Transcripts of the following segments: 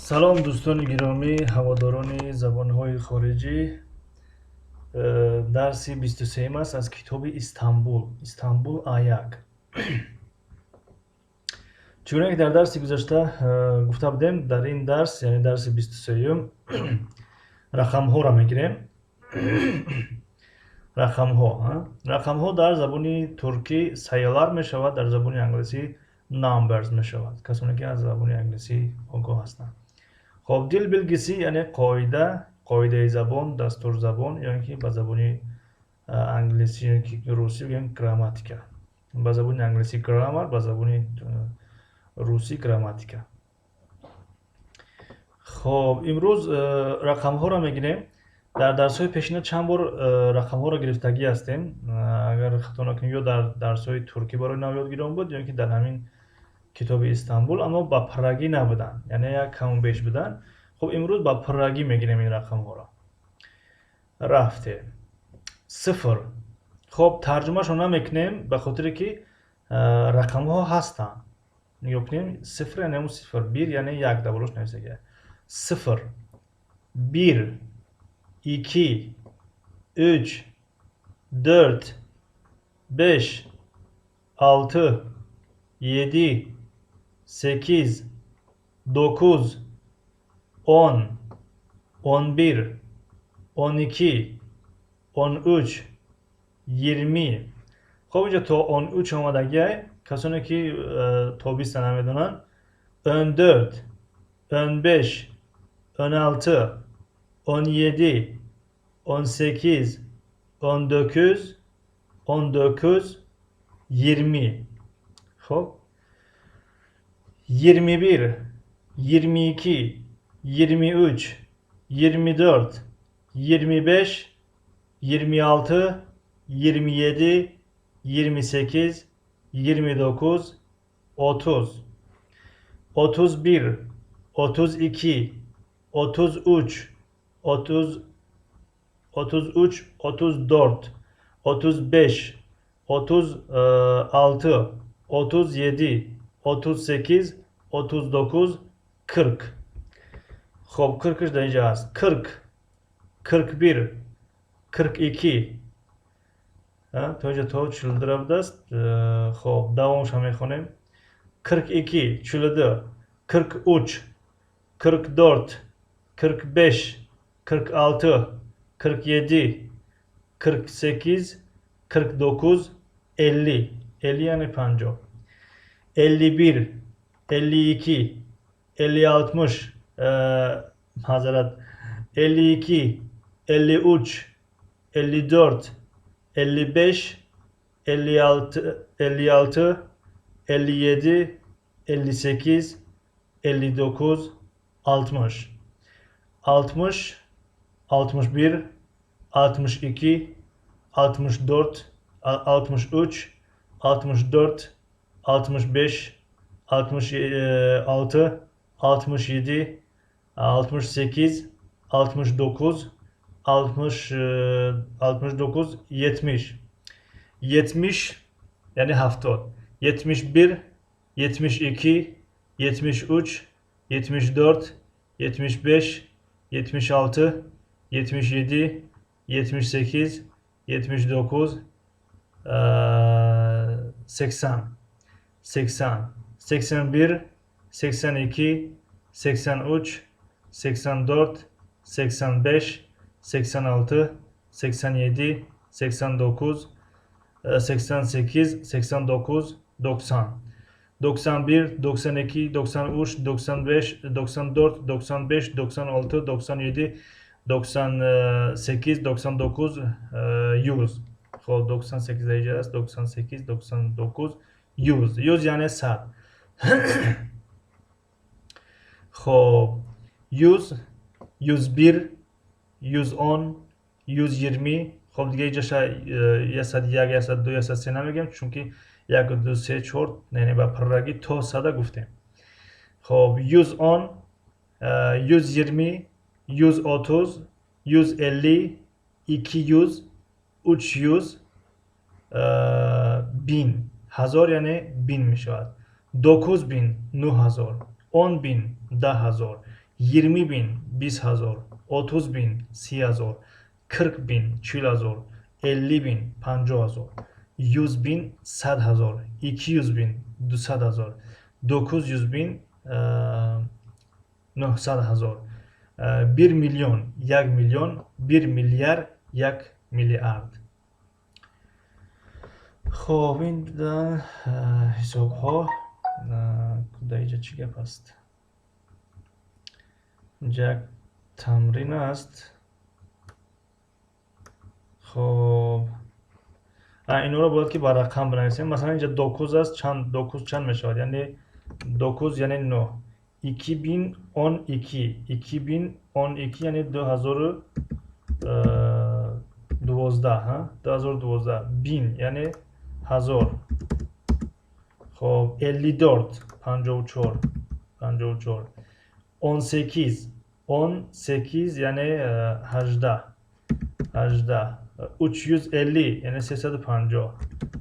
Салом, дӯстони гиромӣ, ҳаводорони забонҳои хориҷӣ. Дарси 23-м аст аз китоби Истанбул, Истанбул А1. Чунон ки дар дарси гузашта гуфта будем, дар ин дарс, яъне дарси 23-юм, рақамҳоро мегирем. Рақамҳо, рақамҳо дар забони туркӣ sayılar мешавад, дар забони англисӣ numbers мешавад, касоне ки аз забони англисӣ огоҳ ҳастанд. Хоб, dil bilgisi, яъне қоида, қоидаи забон, дастурзабон ё ин ки ба забони англисӣ ё ки русӣ бигӯем, грамматика. Ба забони англисӣ grammar, ба забони русӣ грамматика. Хоб, имрӯз рақамҳоро мегирем. Дар дарсҳои пешина чанд бор рақамҳоро гирифтагӣ ҳастем, агар хато накунем, ё дар дарсҳои туркӣ барои навёдгирон буд, ё ин ки дар ҳамин китоби Истанбул, аммо ба пуррагӣ набуданд, яъне як каму беш буданд. Хуб, имрӯз ба пуррагӣ мегирем ин рақамҳоро. Рафтем. Сифр. Хоб, тарҷумаашро намекунем, ба хотире ки рақамҳо ҳастанд. Нигоҳ кунем: сифр яъне ҳамун сифр, bir яъне як, дар болош нависага. Сифр, bir, iki, üç, dört, beş, altı, yedi, sekiz, dokuz, 10, 11, 12, 13, 20. Хоб, инҷа то 13 омадагиай. Касоне ки то 20-а намедонанд: 14, 15, 16, 17, 18, 19, 19, 20. Хоб, 21, 22, 23, 24, 25, 26, 27, 28, 29, 30, 31, 32, 33, 30, 33, 34, 35, 36, 37, 38, 39, 40. Хоб, 40-ш дар инҷа ҳаст. 40, 41, 42, то инҷа то 42 будааст. Хоб, давомша мехонем. 42, 42, 43, 44, 45, 46, 47, 48, 49, 50. 50 яъне 50. 51, 52, 50, маъзарат, 52, 53, 54, 55, 56, 56, 57, 58, 59, 60, 60, 61, 62, 64, 63, 64, 65, 66, 67, 68, 69, 60, 69, 70, 70, яъне 70, 71, 72, 73, 74, 75, 76, 77, 78, 79, 80, 80, 81, 82, 83, 84, 85, 86, 87, 89, 88, 89, 90, 91, 92, 93, 95, 94, 95, 96, 97, 98, 99, 100. Хоб, 98 дар инҷа аст. 98, 99, 100. 100 яъне 100. Хоб, 100, 101, 110, 120. Хоб, дига инҷаша 101, 102, 103 намегӯем, чунки як, ду, се, чор, яъне ба пуррагӣ то 100-а гуфтем. Хоб, 110, 120, 130, 150, 200, 300, 1000. Ҳазор яъне bin мешавад. 9000, 9000, 10 000, 10 000. Yirmi bin, 20 000, otuz bin, 30 000, kırk bin, 40 000, elli bin, 50 000, yüz bin, 100 000, 200 bin, 200 000, 900 bin, 900 000, bir milyon, 1 миллион, bir milyar, 1 миллиард. Хоб, ин буданд ҳисобҳо. Дар инҷа чӣ гап аст? Инҷа як тамрин аст. Хоб, инҳоро бояд ки ба рақам бинависем. Масалан, инҷа dokuz аст. Чанд dokuz чанд мешавад? Яъне dokuz, яъне нӯҳ. 2012, 2012, яъне 2012, 2012. Bin, яъне ҳазор. Хоб, elli dört, 54, 54. On sekiz, 18, яъне 18, 18. 350, яъне 350,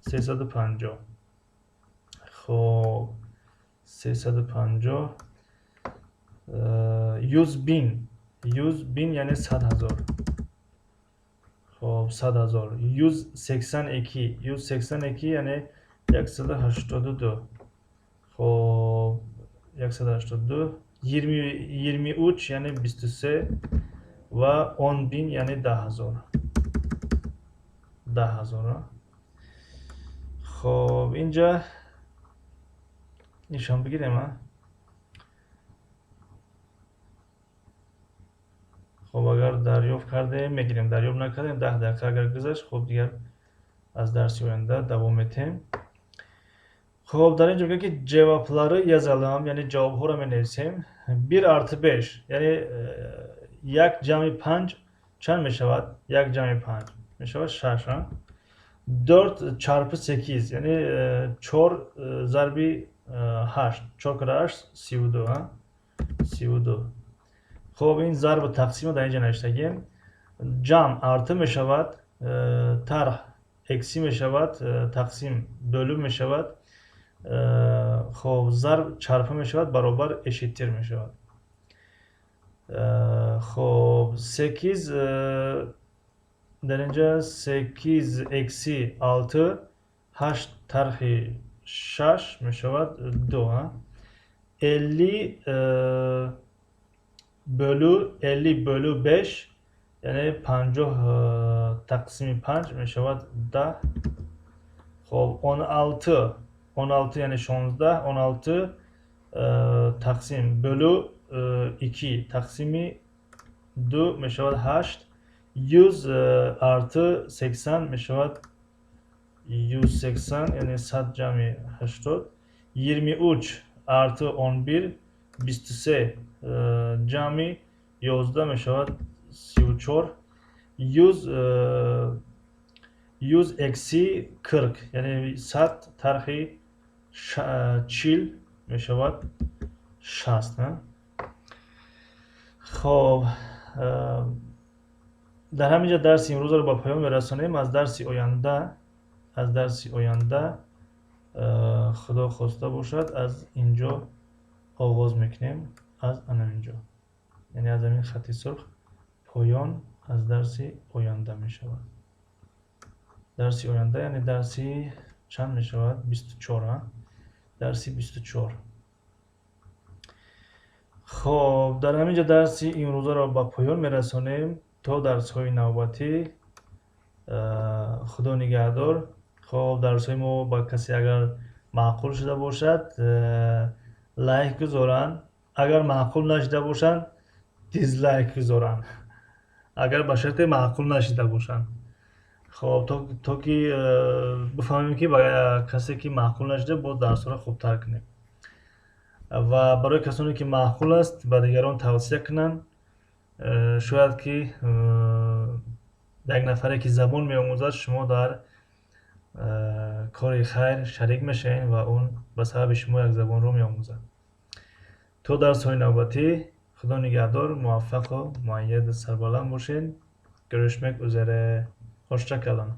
350. Хоб, 350. Yüz bin, 100 bin, яъне 100 000. Хоб, 100 000. 182, 182, яъне 182. Хоб, 182. 23, яъне 23 ва 10 bin, яъне 10 000, 10 000. Хоб, инҷа нишон бигирем, а. Хоб, агар дарёфт кардем, мегирем, дарёфт накардем, 10 дақиқа агар гузашт, хоб, дигар аз дарси оянда давом метем. Хоб, дар ин ҷо мегӯяд, ки cevapları yazalım, яъне ҷавобҳоро менависем. Bir artı beş, яъне як ҷамъи панҷ чанд мешавад? Як ҷамъи панҷ мешавад шаш. Dört çarpı sekiz, яъне чор зарби ҳашт. Чор кара ҳашт, 32, 32. Хоб, ин зарбу тақсимро дар ин ҷо навиштагем. Ҷамъ artı мешавад, тарҳ eksi мешавад, тақсим bölü мешавад, хоб, зарб çarpı мешавад, баробар eşittir мешавад. Хоб, sekiz, дар инҷа sekiz eksi altı, ҳашт тарҳи шаш мешавад ду. Elli bölü, elli bölü beş, яъне 50 тақсими панҷ мешавад 10. Хоб, 16, 16, яъне 16, 16 тақсим bölü iki, тақсими ду мешавад ҳашт. 100 artı 80 мешавад 180, яъне 100 ҷамъи 80. 23 artı 11, 23 ҷамъи 11 мешавад 34. 100 eksi 40, яъне 100 тарҳи 40 мешавад 60. Хоб, дар ҳамин ҷо дарси имрӯзаро ба поён мерасонем. Аз дарси оянда, Худо хоста бошад, аз инҷо оғоз мекунем, аз анаминҷо, яъне аз ҳамин хати сурх поён аз дарси оянда мешавад. Дарси оянда, яъне дарси чанд мешавад? 24, дарси 24. Хоб, дар ҳамин ҷо дарси имрӯзаро ба поён мерасонем. То дарсҳои навбатӣ, Худо нигаҳдор. Хоб, дарсҳои мо ба касе агар маъқул шуда бошад, лайк гузоранд, агар маъқул нашида бошанд, дизлайк гузоранд, агар ба шарте маъқул нашида бошанд. Хоб, то ки бифаҳмем, ки ба касе ки маъқул нашида, боз дарсҳоро хубтар кунем, ва барои касоне ки маъқул аст, ба дигарон тавсия кунанд. Шояд ки як нафаре ки забон меомӯзад, шумо дар кори хайр шарик мешавед ва он ба сабаби шумо як забонро меомӯзад. То дарсҳои навбатӣ, Худо нигаҳдор, муваффақу муайяду сарбаланд бошед. Görüşmek üzere, hoşça kalın.